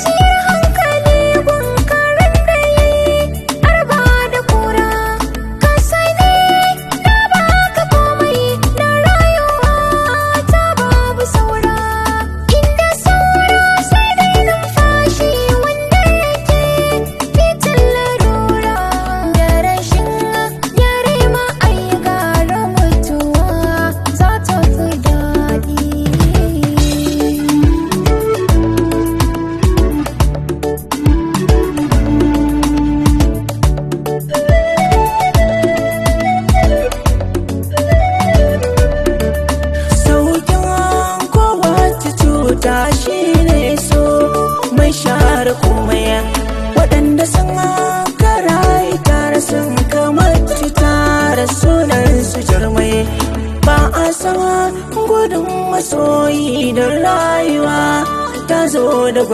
Kwanciyar hankali gunkarin da yayi arba da kura. Ka sani na baka komai na rayuwa ta babu saura. Inda saura sai dai numfashi wanda yake fitan larura. Da rashin yare ma ai gara mutuwa za ta fi daɗi. Saukin kowace cuta shine so mai share komai. Waɗanda sun karayi tare sun kamar tare sunan su jarmai. Ba a sama gudun masoyi don rayuwa ta zo da.